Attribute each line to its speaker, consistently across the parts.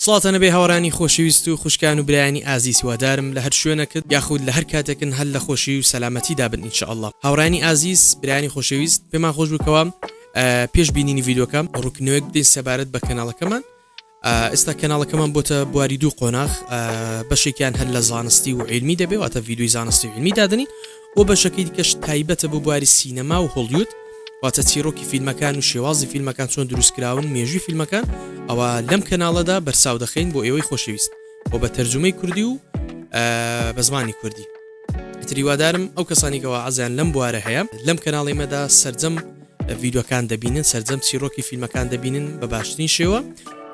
Speaker 1: سڵاوتان هەبێ هاوڕێیانی خۆشەویست و خوشکان و برایانی ئازیز هیوادارم لە هەر شوێنەکت یاخود لە هەر کاتێکن هەر لە خۆشی و سەلامەتیدا بن ان شاء اللە هاوڕێیانی ئازیز برایانی خۆشەویست پێمان خۆش بوو کەوا پێش بینینی ڤیدیۆکە ڕوونکردنەوەیەک بدەین سەبارەت بە کەناڵەکەمان ئێستا کەناڵەکەمان بۆتە بواری دوو قۆناغ بەشێکیان هەر لە زانستی و عیلمی دەبێ واتە ڤیدیۆی زانستی و عیلمی دادەنین و بەشەکەی دیکەش تایبەتە بۆ بواری سینەما و هۆڵیود واتە چیرۆکی فیلمەکان و شێوازی فیلمەکان چۆن دروستکراون مێژوی فیلمەکان ئەوە لەم کەناڵەدا بەرچاو دەخەین بۆ ئێوەی خۆشەویست و بە تەرجومەی کوردی و بە زمانی کوردی ئیتر هیوادارم ئەو کەسانی کەوا عەزیان لەم بوارە هەیە لەم کەناڵی مەدا سەرجەم ڤیدیۆکان دەبینن سەرجەم چیرۆکی فیلمەکان دەبینن بە باشترین شێوە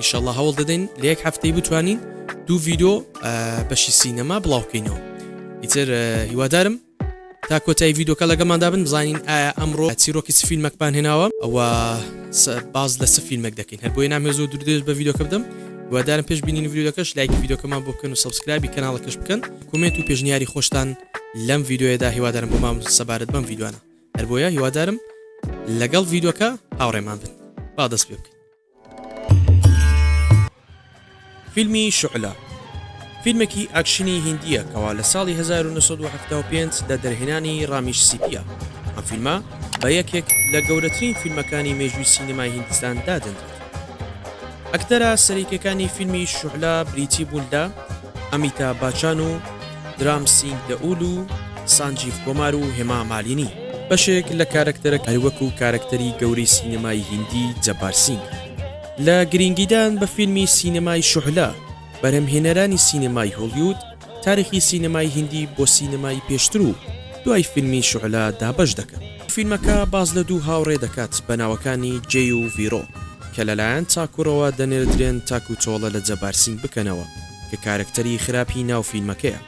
Speaker 1: ئیشەڵڵا هەوڵ دەدەین لە یەک هەفتەی بتوانین دوو ڤیدیۆ بەشی سینەما بڵاوکەینەوە ئیتر هیوادارم تا کۆتایی ڤیدیۆکە لەگەڵماندا بن بزانین ئایا ئەمڕۆ چیرۆکی چ فیلمەکمان هێناوە ئەوە باز لە چ فیلمێک دەکەین هەر بۆیە نامەوێ زۆر دوور درێژ بە ڤیدیۆکە بدەم هیوادارم پێش بینینی ڤیدیۆکەش لایکی ڤیدیۆکەمان بۆ بکەن و subscribe ی کەناڵەکەش بکەن comment و پێشنیاری خۆشتان لەم ڤیدیۆیەدا هیوادارم بۆمان سەبارەت بەم ڤیدیۆانە هەر بۆیە هیوادارم لەگەڵ ڤیدیۆکە هاوڕێمان بن با دەست پێ بکەین. فیلمی شوعلە فیلمێکی ئاکشنی هیندییە کەوا لە ساڵی 1975 لە دەرهێنانی ڕامیش سیپییە. ئەم فیلمە بە یەکێک لە گەورەترین فیلمەکانی مێژووی سینەمای هیندستان دادەنرێت. ئەکتەرە سەرەکیەکانی فیلمی شوعلە بریتی بوون لە ئەمیتا باچان و درام سینگ دەئول و سانجیڤ کۆمار و هێما مالینی. بەشێک لە کارەکتەرە هەروەکو کارەکتەری گەورەی سینەمای هیندی جەبار سینگ. لە گرینگیدان بە فیلمی سینەمای شوعلە، بەرهەمهێنەرانی سینەمای هۆڵیود تاریخی سینەمای هیندی بۆ سینەمای پێشتر و دوای فیلمی شوعلە دابەش دەکەن. فیلمەکە باس لە دوو هاوڕێ دەکات بە ناوەکانی جەی و ڤیرۆ کە لەلایەن تاکورەوە دەنێردرێن تاکو تۆڵە لە جەبار سینگ بکەنەوە کە کارەکتەری خراپی ناو فیلمەکەیە.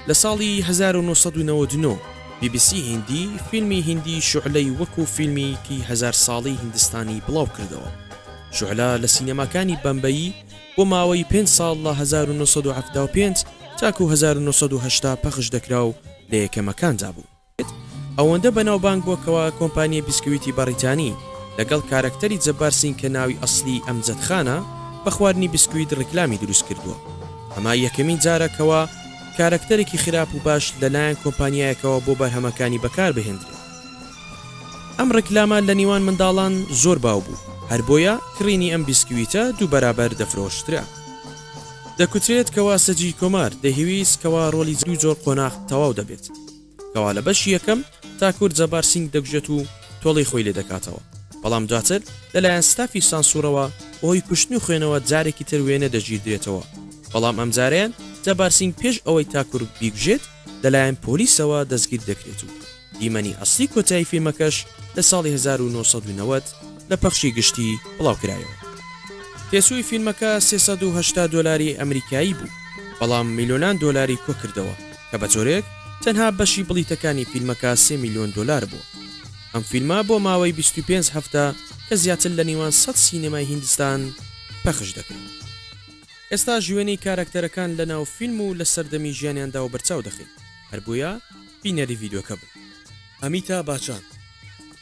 Speaker 1: لە ساڵی 1999 بی بی سی هیندی فیلمی هیندی شوعلەی وەکو فیلمیکی هەزار ساڵەی هیندستانی بڵاوکردەوە. شوعلە لە سینەماکانی بەمبەیی بۆ ماوەی پێنج ساڵ لە 1975 تاکو 1980 پەخش دەکرا و لە یەکەمەکاندا بوو. ئەوەندە بەناوبانگ بووە کەوا کۆمپانیای بسکویتی بەڕیتانی لەگەڵ کارەکتەری جەبار سینگ کە ناوی ئەسلی ئەمجەد خانە بە خواردنی بسکویت ڕیکلامی دروست کردووە. ئەمە یەکەمین جارە کەوا کارەکتەرێکی خراپ و باش لەلایەن کۆمپانیایەکەوە بۆ بەرهەمەکانی بەکاربهێندرێت. ئەم ڕیکلامە لە نیوان منداڵان زۆر باو بوو، هەر بۆیە کڕینی ئەم بیسکویتە دوو بەرابەر دەفرۆشترا. دەکوترێت کەوا سەجی کۆمار دەیهەویست کەوا ڕۆلی دوو جۆر قۆناغ تەواو دەبێت کەوا لە بەشی یەکەم تاکور جەبار سینگ دەکوژێت و تۆڵەی خۆی لێ دەکاتەوە بەڵام دواتر لەلایەن ستافی سانسوڕەوە بەهۆی کوشتن و خوێنەوە جارێکی تر وێنە دەگیردرێتەوە بەڵام ئەمجارەیان جەبار سینگ پێش ئەوەی تاکور بیکوژێت لەلایەن پۆلیسەوە دەستگیر دەکرێت و دیمەنی ئەسلی کۆتایی فیلمەکەش لە ساڵی 1990 لە پەخشی گشتی بڵاوکرایەوە. تێچووی فیلمەکە 380 دۆلاری ئەمریکایی بوو، بەڵام میلیۆنان دۆلاری کۆکردەوە، کە بە جۆرێک تەنها بەشی بڵیتەکانی فیلمەکە سێ میلیۆن دۆلار بووە. ئەم فیلمە بۆ ماوەی 25 هەفتە کە زیاتر لە نیوان 100 سینەمای هیندستان پەخش دەکرا. ئێستاش وێنەی کارەکتەرەکان لە ناو فیلم و لە سەردەمی ژیانیاندا و بەرچاو دەخەین، هەر بۆیە بینەری ڤیدیۆکە بن. ئەمیتا باچان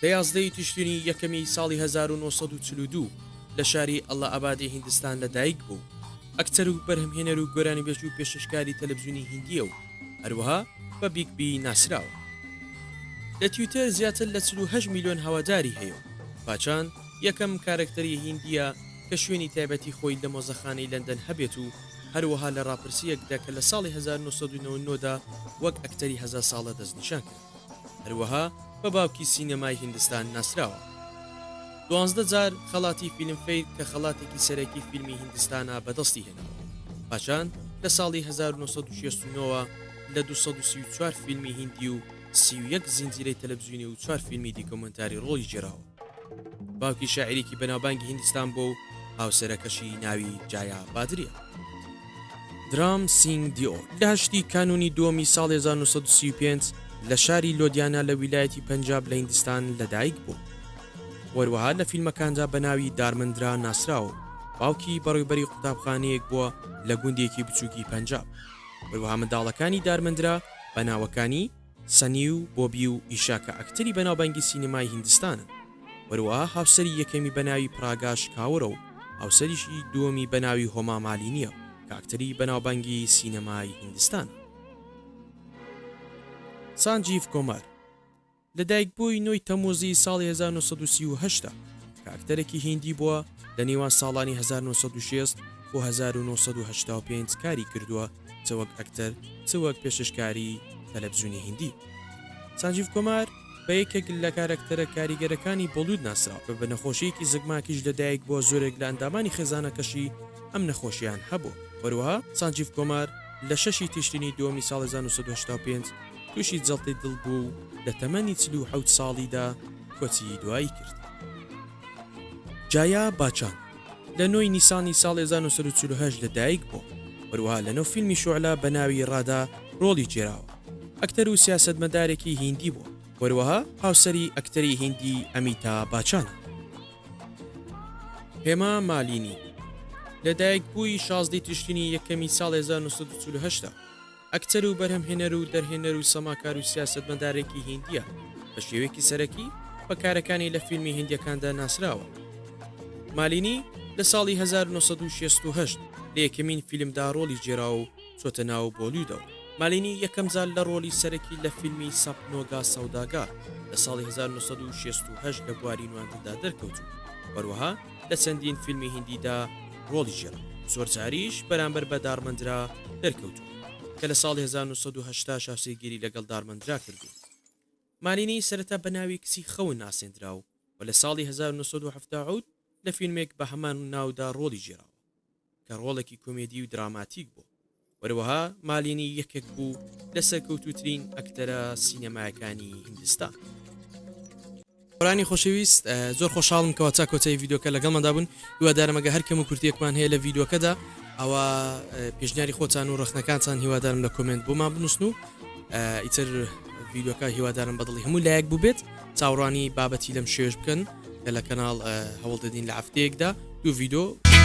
Speaker 1: لە 11 ی تشرینی یەکەمی ساڵی 1942 لە شاری ئەللەئابادی هیندستان لە دایک بوو. ئەکتەر و بەرهەمهێنەر و گۆرانیبێژ و پێشکەشکاری تەلەفزیۆنی هیندییە و هەروەها بە بیگ بی ناسراوە. لە تویتەر زیاتر لە 48 میلیۆن هەواداری هەیە و باچان یەکەم کارەکتەری هیندییە کە شوێنی تایبەتی خۆی لە مۆزەخانەی لەندەن هەبێت و هەروەها لە ڕاپرسییەکدا کە لە ساڵی 1999 دا وەک ئەکتەری هەزار ساڵە دەستنیشان کرا. هەروەها بە باوکی سینەمای هیندستان ناسراوە. دوانزدە جار خەڵاتی فیلمفەیر کە خەڵاتێکی سەرەکی فیلمی هیندستانە بەدەستی هێناوە. باچان لە ساڵی 1969 وە لە 234 فیلمی هیندی و 31 زنجیرەی تەلەفزیۆنی و چوار فیلمی دیکۆمێنتاری ڕۆڵی گێڕاوە. باوکی شاعیرێکی بەناوبانگی هیندستان بووە و هاوسەرەکەشی ناوی جایا بادریە. درام سینگ دیۆل لە هەشتی کانوونی دووەمی ساڵی 1935 لە شاری لۆدیانا لە ویلایەتی پەنجاب لە هیندستان لەدایک بوو. وەروەها لە فیلمەکاندا بە ناوی دارمندرا ناسراوە و باوکی بەڕێوبەری قوتابخانەیەک بووە لە گوندێکی بچووکی پەنجاب. هەروەها منداڵەکانی دارمندرا بە ناوەکانی سەنی و بۆبی و ئیشا کە ئەکتەری بەناوبانگی سینەمای هیندستانن. وەروەها هاوسەری یەکەمی بە ناوی پراگاش کاورە و هاوسەریشی دووەمی بە ناوی هۆما مالینییە کە ئەکتەری بەناوبانگی سینەمای هیندستانە. سانجیڤ کۆمار لەدایکبووی نۆی تەمموزی ساڵی 1938 ە، کە ئەکتەرێکی هیندی بووە، لە نێوان ساڵانی 1960 بۆ 1985 کاری کردووە چ وەک ئەکتەر چ وەک پێشکەشکاری تەلەفزیۆنی هیندی. سانجیڤ کۆمار بە یەکێک لە کارەکتەرە کاریگەرەکانی بۆڵیود ناسراوە، بە نەخۆشییەکی زگماکیش لەدایک بووە، زۆرێک لە ئەندامانی خێزانەکەشی ئەم نەخۆشییان هەبووە. هەروەها سانجیڤ کۆمار لە شەشی تشرینی دووەمی ساڵی 1985 تووشی جەڵتەی دڵ بوو و لە تەمەنی 47 ساڵیدا کۆچی دوایی کرد. جایا باچان لە نۆی نیسانی ساڵی 1948 لە دایک بووە، هەروەها لە نۆ فیلمی شوعلە بە ناوی ڕادا ڕۆڵی گێراوە. ئەکتەر و سیاسەتمەدارێکی هیندی بووە، هەروەها هاوسەری ئەکتەری هیندی ئەمیتا باچانە. هێما مالینی لەدایکبووی 16 تشرینی یەکەمی ساڵی 1948 ە. ئەکتەر و بەرهەمهێنەر و دەرهێنەر و سەماکار و سیاسەتمەدارێکی هیندییە، بە شێوەیەکی سەرەکی بە کارەکانی لە فیلمی هیندییەکاندا ناسراوە. مالینی لە ساڵی 1968 لە یەکەمین فیلمدا ڕۆڵی گێڕا و چۆتە ناو بۆلیودەوە. مالینی یەکەمجار لە ڕۆڵی سەرەکی لە فیلمی ساپنۆگا سەوداگار لە ساڵی 1968 لە بواری نواندندا دەرکەوت و هەروەها لە چەندین فیلمی هیندیدا ڕۆڵی گێڕا، زۆرجاریش بەرامبەر بە دارمەندرا دەرکەوتووە، کە لە ساڵی 1980 هاوسەرگیری لەگەڵ دارمەندرا کردووە. مالینی سەرەتا بە ناوی کچی خەون ناسێندرا و لە ساڵی 1977 لە فیلمێک بە هەمان ناودا ڕۆڵی گێڕاوە، کە ڕۆڵێکی کۆمێدی و دراماتیک بوو. هەروەها مالینی یەکێک بوو لە سەرکەوتووترین ئەکتەرە سینەمایەکانی هیندستان. برانی خۆشەویست زۆر خۆشحاڵم کەوا تا کۆتایی ڤیدیۆکە لەگەڵماندا بوون هیوادارم ئەگەر هەر کەم و کورتیەکمان هەیە لە ڤیدیۆکەدا ئەوە پێشنیاری خۆتان و ڕەخنەکانتان هیوادارم لە comment بۆمان بنووسن و ئیتر ڤیدیۆکە هیوادارم بەدڵی هەموو لایەک بووبێت چاوەڕوانی بابەتی لەم شێوەیەش بکەن کە لە کەناڵ هەوڵ دەدین لە هەفتەیەکدا دوو ڤیدیۆ.